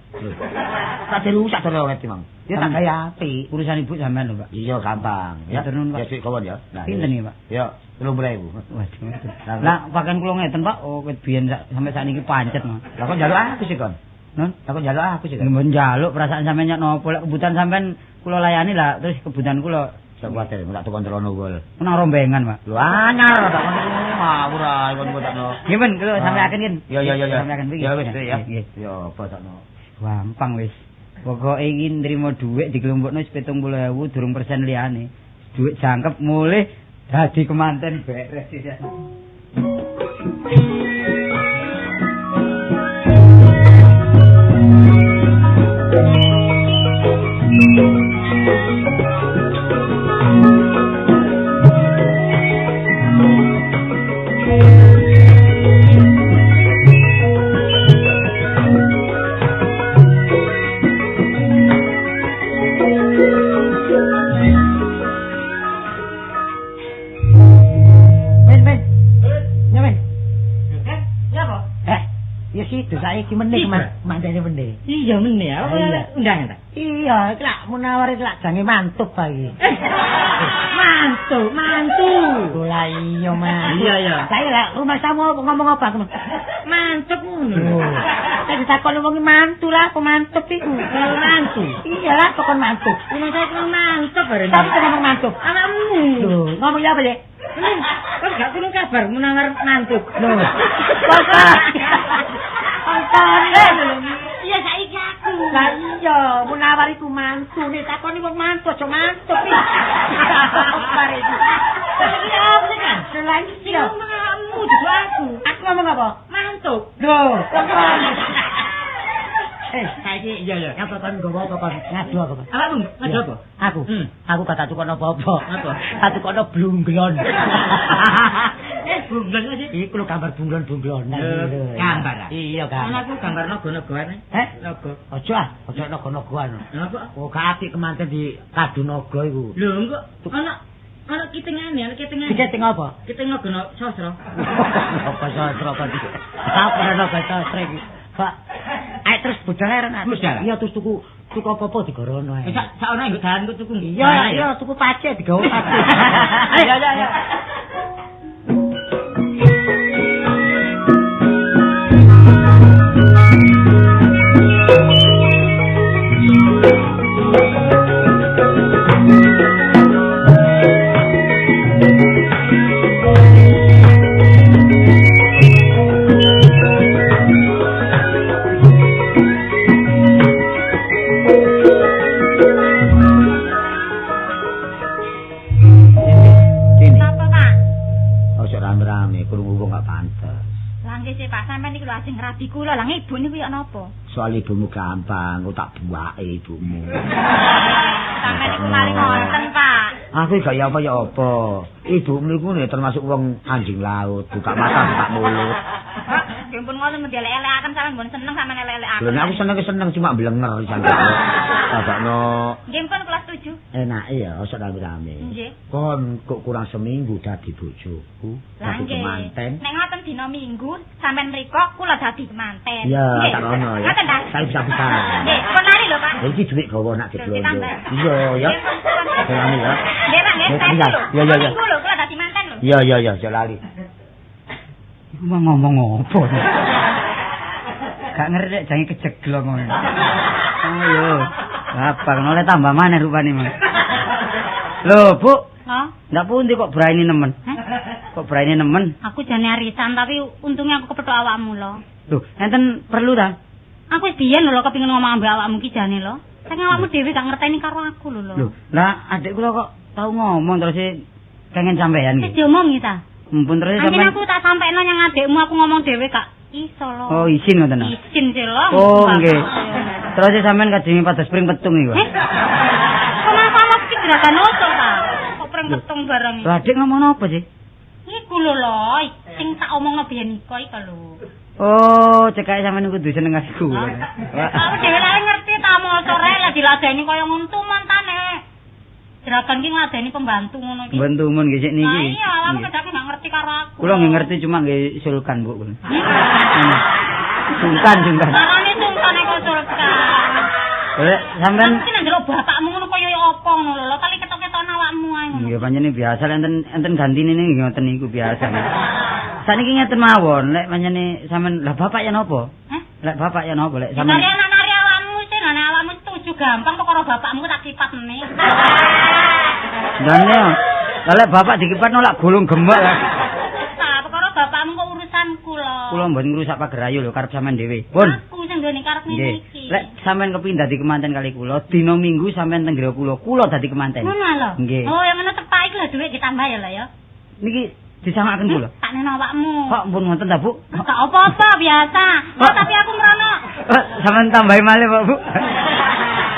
Tak dirusak oret iki, Mang. Ya tak gawe apik. Urusan ibu sampean lho, Pak. Iya, gampang. Ya, Pak. Ya sik kawon ya. Nah, pinten iki, Pak? Ya, 30.000. Waduh. Lah pakaian kula ngeten, Pak. Oh, ket biyen sampe sakniki pancet, Mas. Lah kok njaluk aku sih, Kon? Nun? Lah kok njaluk aku sih, Kon? Mboten njaluk perasaan sampean nyak napa lek kebutuhan sampean kula layani lah terus kebutuhan kula. Sok kuwatir, tak tukon celana wol. Nang rombengan, Pak. Lho anyar tak kono ngawur ae kon kok takno. Nggih, Men, kula sampeaken yen. Ya ya ya ya. Sampeaken iki. Ya wis ya. Ya apa takno. Gampang wis. Pokoke iki nrimo dhuwit dikelompokno wis 70.000 durung persen liyane. Dhuwit jangkep mulih dadi kemanten beres ya. Saiki meneh mantene meneh. Iya meneh. Undangan ta? Iya, iki lak Munawar iki lak jange mantup ta iki. Mantu, mantu. Lah iya, Mas. Iya, iya. Saiki lak rumah samu ngomong apa aku? Mantup ngono. Nek ditakoni wong mantu lah, apa mantup iku? Mantu. Iya lah, pokon mantup. Rumah saya kok mantup bareng. Tapi kok ngomong mantup? Anakmu. Lho, ngomong ya apa, Dek? Kok gak krungu kabar Munawar mantup. Lho. Iya saiki aku. Lah iya, Munawar iku mantune, takoni wong mantu aja mantup iki. Kabar iki. Iya apa kan? Lah iya. Ngomongmu dudu aku. Aku ngomong apa? Mantup. Lho, saiki iya ya. Apa kon nggawa apa kon ngadu apa? Awakmu ngadu apa? Aku. Aku gak tak tukokno apa-apa. Apa? Tak tukokno blunglon. Bunglon sih? Iku lho gambar bunglon-bunglonan. Gambar ah? Iya, gambar. Ana aku gambar naga-nagane. Heh? Naga. Aja ah, aja naga-nagaan. Napa? Oh, gak apik kemanten di kadu naga iku. Lho, engko ana kitingane, ana kitingane. Kiting apa? Kiting naga sastra. Apa sastra apa iki? Apa naga sastra iki? Pak. Ayo terus budal ae Ren. Iya terus tuku apa-apa digorono ae. Sak sak ono nggo dalan tuku. Iya, iya tuku pace digawe pace. Ayo, ayo, ayo. Kula lah ibu niku ya napa? Soal ibumu gampang, aku tak buake ibumu. Sampeyan niku lali ngoten, Pak. Aku gak ya apa ya apa. Ibumu iku nek termasuk wong anjing laut, buka mata buka mulut. Nggih pun ngoten ndelek-elekaken sampean mbon seneng sampean elek-elekaken. Lho nek aku seneng cuma blenger sampean. Tabakno. Nggih pun kula setuju. Enake ya osok rame-rame. Nggih. Kon kok kurang seminggu dadi bojoku, dadi kemanten. Nek ngoten dina Minggu sampean mriko kula dadi kemanten. Iya, tak ono ya. Ngoten ta? Saya bisa-bisa. Nggih, kon lari lho, Pak. Lha iki dhuwit gawa nak diblonjo. Iya, ya. Rame ya. Nggih, Pak, nggih. Iya, iya, iya. Minggu lho kula dadi manten lho. Iya, iya, iya, aja lali. Iku mau ngomong apa? Gak ngerti lek jange kejeglong ngono. Oh yo. Apa oleh tambah maneh rupane, Mas. Lho, Bu. Hah? Ndak pundi kok berani nemen? Hah? Kok berani nemen? Aku jane arisan tapi untungnya aku kepethuk awakmu lho. Lho, enten perlu ta? Aku wis biyen lho kepengin ngomong ambek awakmu ki jane lho. Saking awakmu dhewe gak ngerteni karo aku lho. Lho, lah adik kula kok tau ngomong terus pengen sampean iki. Wis diomongi ta? Mumpun terus sampean. Aku tak sampekno nyang adikmu aku ngomong dhewe gak iso lho. Oh, izin ngoten ta? Izin sih lho. Oh, nggih. Terus sampean kajenge pados pring petung iku. Kok masalah iki gerakan opo ta? Kok pring petung bareng iki. Lah adik ngomong apa sih? Iku lho lho, sing tak omongno biyen iku iki lho. Oh, cekake sampean kudu seneng aku. Aku dhewe lha ngerti ta mosore lah diladeni kaya ngono mantane. Jeragan ki ngladeni pembantu ngono iki. Pembantu mun nggih sik niki. Lah iya, awakmu kedake gak ngerti karo aku. Kula nggih ngerti cuma nggih sulkan, Bu. Sungkan, sungkan. Carane sungkan kok sulkan. Lha sampean iki nek ndelok bapakmu ngono kaya apa ngono lho, kali ketok-ketokno awakmu ae ngono. Nggih pancene biasa lek enten enten gantine nggih ngoten niku biasa. Saniki ngeten mawon, lek pancene sampean lah bapak ya napa? Hah? Lek bapak ya napa lek sampean nari awakmu sih, nek awakmu setuju gampang perkara bapakmu tak kipat meneh. Dan ya, lek bapak dikipat nolak gulung gemek lah. Nah, perkara bapakmu kok urusanku lho. Kula mboten ngrusak pager ayu lho karep sampean dhewe. Pun. Aku sing nggone karep ngene iki. Lek sampean kepindah dadi kemanten kali kula, dina Minggu sampean teng griya kula, kula dadi kemanten. Ngono lho. Nggih. Oh, yang ngono tepak iki lho dhuwit ditambah ya lho ya. Niki disamakaken kula. Tak neno awakmu. Kok pun ngoten ta, Bu? Gak apa-apa biasa. Oh, tapi aku merono. Sampean tambahi malih, Pak, Bu.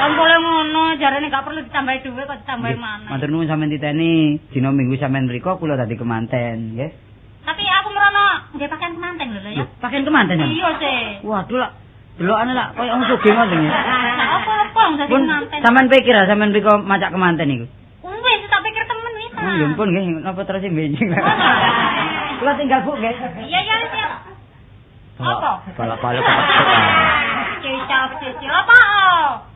Kon boleh ngono, jarene gak perlu ditambahi dhuwit kok ditambahi maneh. Matur nuwun sampean titeni, dina Minggu sampean mriko kula dadi kemanten, nggih. Tapi aku merono nggih pakaian kemanten lho ya. Pakaian kemanten ya? Iya sih. Waduh lak delokane lak koyo wong sugih ngoten nggih. Gak apa-apa wong dadi kemanten. Sampean pikir ah sampean mriko macak kemanten niku. Wis tak pikir temen wis. Nggih ampun nggih, napa terus benjing. Kula tinggal Bu nggih. Iya iya iya. Apa? Balap-balap kepethuk. Cicak-cicak apa?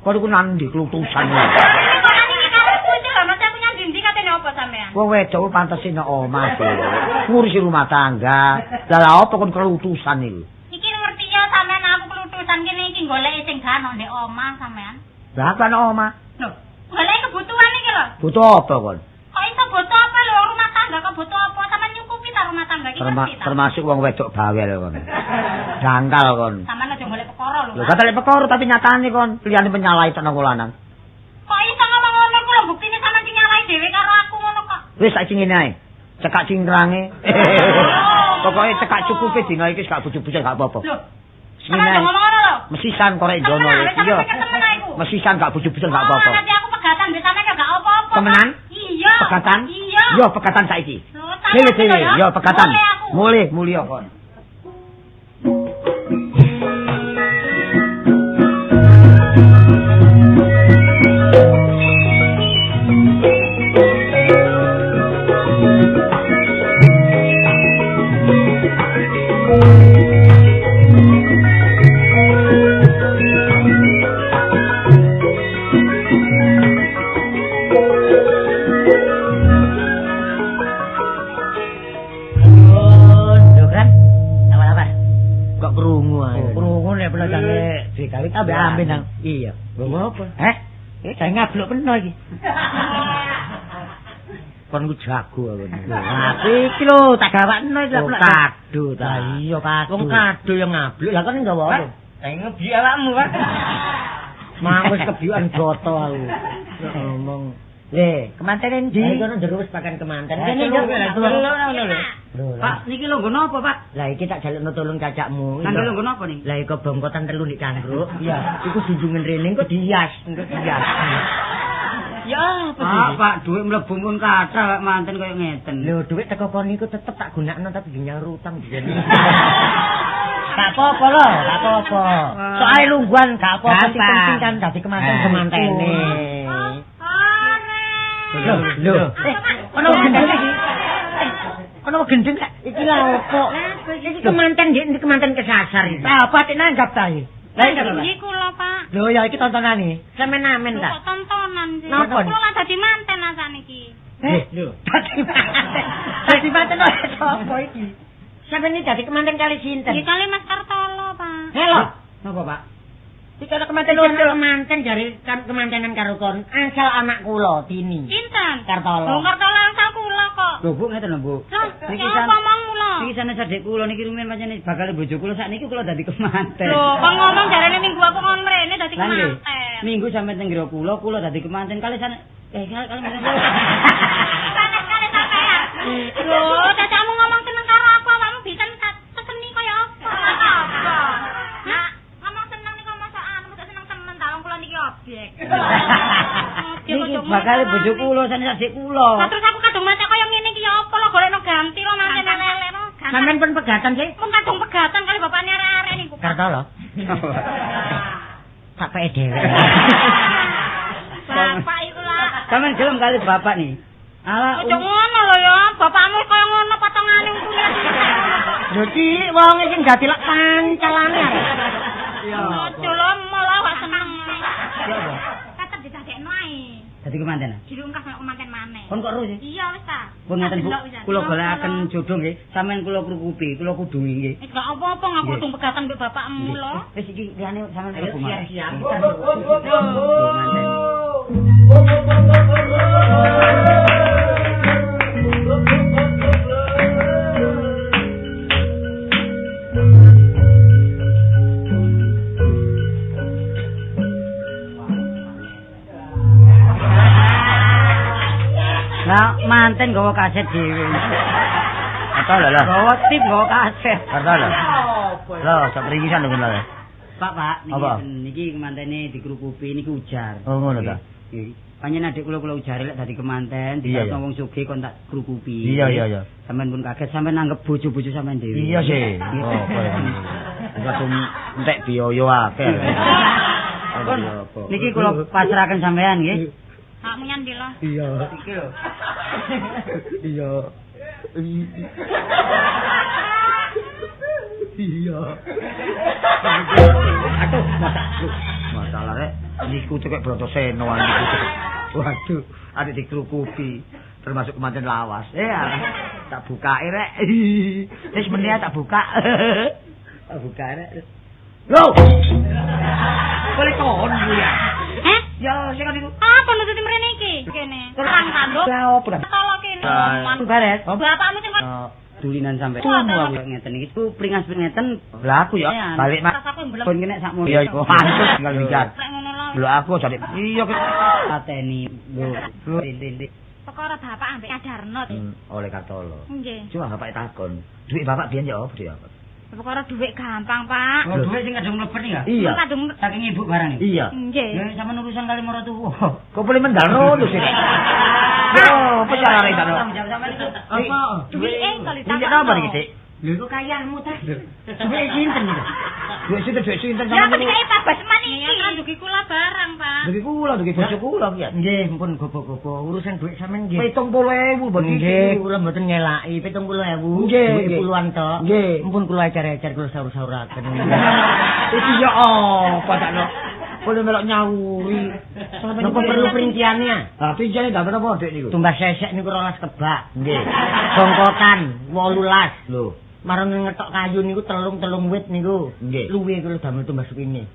Kok iku nang ndi klutusan. Kok nang iki karepku iki lho, Mas aku nyang ndi katene apa sampean? Wong wedok pantese nang omah kok. Ngurusi rumah tangga. Lah lha apa kon klutusan iki? Iki ngerti ya sampean aku klutusan kene iki goleki sing gak ono ndek omah sampean. Lah apa nang omah? Lho, goleki kebutuhan iki lho. Butuh apa kon? Kok iso butuh apa lho rumah tangga kok butuh apa? Sampean nyukupi ta rumah tangga iki ngerti ta? Termasuk wong wedok bawel kon. Dangkal kon. Sampean aja golek perkara lho. Lho kata lek perkara tapi nyatane kon liyane penyalai tok nang lanang. Kok iso ngomong ngono ku lho buktine sampean sing nyalai dhewe karo aku ngono kok. Wis saiki ngene ae. Cekak cingkrange. Pokoke cekak cukupe dina iki gak bojo-bojo gak apa-apa. Lho. Sampeyan ngomong ngono lho. Mesisan korek jono iki. Iya. Mesisan gak bojo-bojo gak apa-apa. Nanti aku pegatan mbek sampean ya gak apa-apa. Temenan? Iya. Pegatan? Iya. Yo pegatan saiki. Dhewe-dhewe yo pegatan. Mulih mulya kon. Ambek nang. Iya. Nggo apa? Heh? Iki jane ngablok peno iki. Kon ku jago aku. Lah iki lho tak gawakno iki lho kado ta. Iya kado. Wong kado yang ngablok. Lah kon nggawa apa? Lah ngebiuk awakmu, Pak. Mang wis kebiukan broto aku. Ngomong. Le, kemanten endi? Lah iku njero wis pakan kemanten. Kene lho ngono lho. Pak, niki lho nggo napa, Pak? Lah iki tak jalukno tolong cacakmu. Nang lho nggo napa niki? Lah iku bongkotan telu nek cangkruk. Iya. Iku junjungan rene engko dias, engko dias. Ya apa sih? Pak, dhuwit mlebu pun kathah manten koyo ngeten. Lho, dhuwit teko kon niku tetep tak gunakno tapi nyaur utang jane. Gak apa-apa lho, gak apa-apa. Soale lungguhan gak apa-apa sing penting kan dadi kemanten-kemantene. Lho, lho. Ono gendeng iki. Ono gendeng iki lha opo? Iki kemanten nggih, iki kemanten kesasar iki. Apa tek nanggap ta iki? Lah iki kula, Pak. Lho ya iki tontonane. Sampeyan amen ta? Kok tontonan sih? Kula lah dadi manten saniki. Lho, dadi manten. Dadi manten opo iki? Sampeyan iki dadi kemanten kali sinten? Nggih kali Mas Kartolo, Pak. Halo. Napa, Pak? Iki ana kemanten loro kemanten jare kemantenan karo kon. Asal anak kula Tini. Sinten? Kartolo. Lho Kartolo asal kula kok. Lho Bu ngeten lho, Bu. Niki apa omongmu lho? Niki sanes adik kula niki rumiyin pancen bakal bojo kula sakniki kula dadi kemanten. Lho, kok ngomong jarene minggu aku kon mrene dadi kemanten. Minggu sampe teng griya kula, kula dadi kemanten kali sanes kali sanes kali sampean. Lho, cacakmu ngomong seneng karo aku, awakmu bisa seseni kaya apa? Apa? Nah, ngomong seneng niku mosok anu, mosok seneng temen ta wong kula niki objek. Niki bakal bojo kula sanes adik kula. Lah terus aku kadung maca kaya ngene iki ya apa lho golekno ganti lho manten elek lho. Sampeyan pun pegatan sih? Pun kadung pegatan kali bapakne arek-arek niku. Kartolo. Tak peke dhewe. Bapak iku lah. Sampeyan gelem kali bapak nih. Ala ojo ngono lho ya, bapakmu kaya ngono potongane untune. Lho cilik wong sing dadi lak pancalane arek. Ya. Ojo lho malah gak seneng. Ya apa? Tetep didadekno ae. Dadi kemanten. Dirungkas nek kemanten maneh. Kon kok ero sih? Iya wis ta. Pun ngeten Bu, kula golekaken jodoh nggih. Sampeyan kula krukupi, kula kudungi nggih. Wis gak apa-apa ngaku kudu pegatan mbek bapakmu lho. Wis iki liyane sampeyan mlebu mawon. Siap-siap. Lah manten nggawa kaset dhewe. Kartolo lho. Nggawa tip nggawa kaset. Kartolo. Lho, sak pringisan lho lho. Pak, Pak, niki kemantene dikrukupi niki ujar. Oh, ngono ta. Nggih. Panjen adik kula kula ujare lek dadi kemanten, dikata wong sugih kon tak krukupi. Iya, iya, iya. Sampeyan pun kaget, sampeyan anggap bojo-bojo sampeyan dhewe. Iya sih. Oh, langsung entek biaya akeh. Niki kula pasrahaken sampeyan nggih. Hakmu nyandi lho. Iya. Iki lho. Iya. Iya. Aduh, masalah rek niku cekek Brontoseno niku. Waduh, adik dikrukupi termasuk kemanten lawas. Tak bukake rek. Wis meneh tak buka. Tak buka rek. Lho. Boleh kon ya. Heh? Ya, sing niku. Apa nututi mrene iki? Kene. Terang tanduk. Lah opo ta? Tolo kene. Baret. Bapakmu sing dulinan sampe ngeten iki ku pringas ngeten. Lah aku ya balik mak. Pun kene sakmono. Iya, tinggal minggat. Lho aku jane iya pateni. Lho, rintik. Perkara bapak ambek Kadarno. Oleh Kartolo. Nggih. Cuma bapak takon, duit bapak biyen ya opo duit apa? Perkara duit gampang, Pak. Oh, duit sing kadung mlebet iki ya? Iya. Kadung saking ibu barang iki. Iya. Nggih. Ya sampean urusan kali maratuwa. Kok boleh mendal ngono sih? Yo, apa carane ta? Apa? Duwike kali tak. Iya napa iki, Dik? Lho kok kayamu ta? Duwike sinten iki? Duwik sinten, duwik sinten sampeyan? Ya kok Pak Basman iki. Ya kan dugi kula barang, Pak. Dugi kula, dugi bojo kula iki. Nggih, mpun gobo-gobo urusan duit sampean nggih. 70.000 mboten. Nggih, kula mboten ngelaki 70.000. Nggih, puluhan tok. Nggih. Mpun kula ecer-ecer kula saur-sauraken. Iki ya apa takno? Boleh melok nyawuri. Napa perlu perinciannya? Lah perinciane gak apa-apa Dik niku. Tumbas sesek niku 12 kebak. Nggih. Bongkotan 18. Lho, marang ngetok kayu niku telung-telung wit niku. Nggih. Luwe kula damel tumbas wine.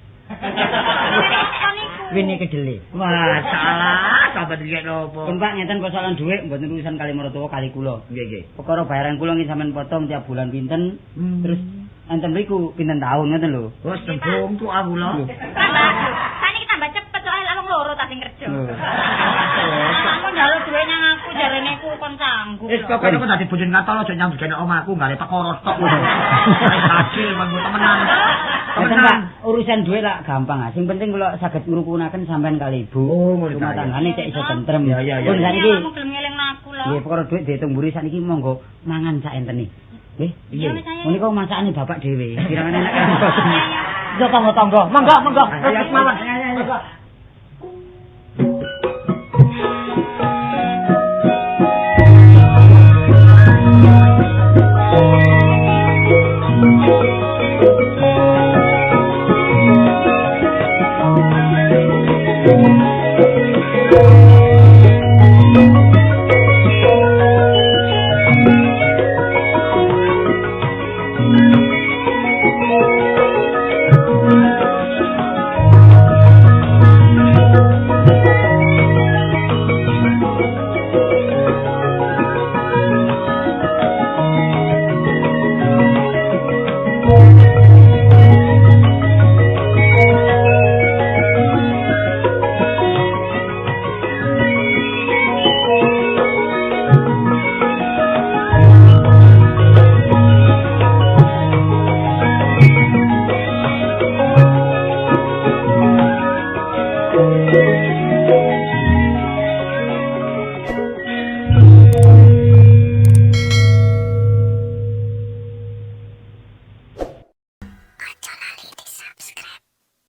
Wine kedele. Wah, salah, sampeyan iki nopo? Pun Pak ngeten persoalan dhuwit mboten urusan kali maratuwa kali kula. Nggih, nggih. Perkara bayaran kula nggih sampean potong tiap bulan pinten, terus enten mriku pinten taun ngoten lho. Wes tembung tuh aku lho. Saniki tambah cepet soalnya wong loro ta sing kerja. Aku njaluk dhuwit nang aku jarene ku kon sanggup. Wis pokoke kok dadi bojone Natal aja nyambut gene omahku gare perkara tok. Wis hasil manggo temenan. Mboten, Pak, urusan duit lah gampang ah. Sing penting kula saged ngrukunaken sampean kali ibu. Oh, ngono ta, Rumah tanggane cek iso tentrem. Ya, ya, ya, Pun ya. saniki Kamu gelem ngelingno aku lho. nggih perkara duit diitung mburi saniki monggo mangan sak entene. Nggih. Iya, wis, ayo. Menika masakane bapak dhewe. Kirangan enak kan. Yo tangga-tangga. Monggo, monggo. Ayo, Mawon. ayo, ayo.